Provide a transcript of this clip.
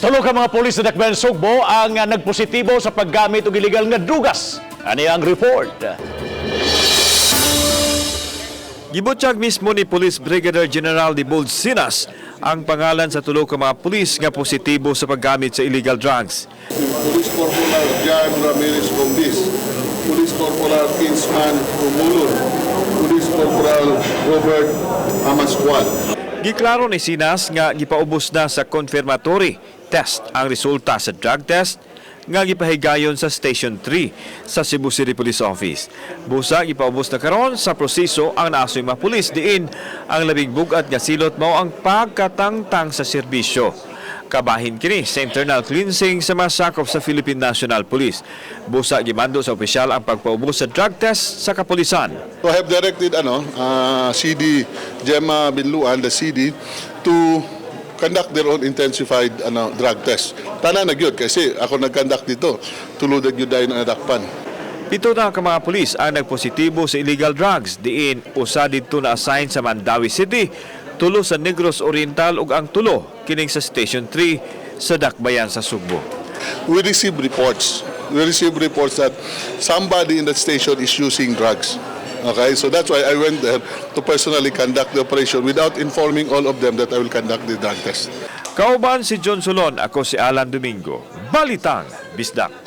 Tulo ka mga pulis sa Dakbayan Sugbo ang nagpositibo sa paggamit og illegal nga drugas. Ani ang report. Gibutyag mismo ni Police Brigadier General Debold Sinas ang pangalan sa tulo ka mga pulis nga positibo sa paggamit sa illegal drugs. Police Corporal John Ramirez Combis, Police Corporal Kinsman Umulon, Police Corporal Robert Amascual. Giklaro ni Sinas nga gipaubos na sa confirmatory test ang resulta sa drug test nga gipahigayon sa Station 3 sa Cebu City Police Office. Busa gipaubos na karon sa proseso ang naasoy mga pulis, diin ang labing bugat nga silot mao ang pagkatangtang sa serbisyo. Kabahin kini sa internal cleansing sa mga sakop sa Philippine National Police. Busa gimando sa opisyal ang pagpaubos sa drug test sa kapulisan. So I have directed CD Gemma Binluan, the CD, to conduct their own intensified drug test. Tanan na gyud kasi ako nag-conduct dito. Tulo na gyud dayon ang nadakpan. 7 na ka mga pulis ang nagpositibo sa illegal drugs, diin usa didto na assign sa Mandaue City, 3 sa Negros Oriental ug ang 3 kining sa Station 3 sa Dakbayan sa Sugbo. We receive reports. We receive reports that somebody in that station is using drugs. Okay, so that's why I went there to personally conduct the operation without informing all of them that I will conduct the drug test. Kauban si John Solon, ako si Alan Domingo. Balitang Bisdak.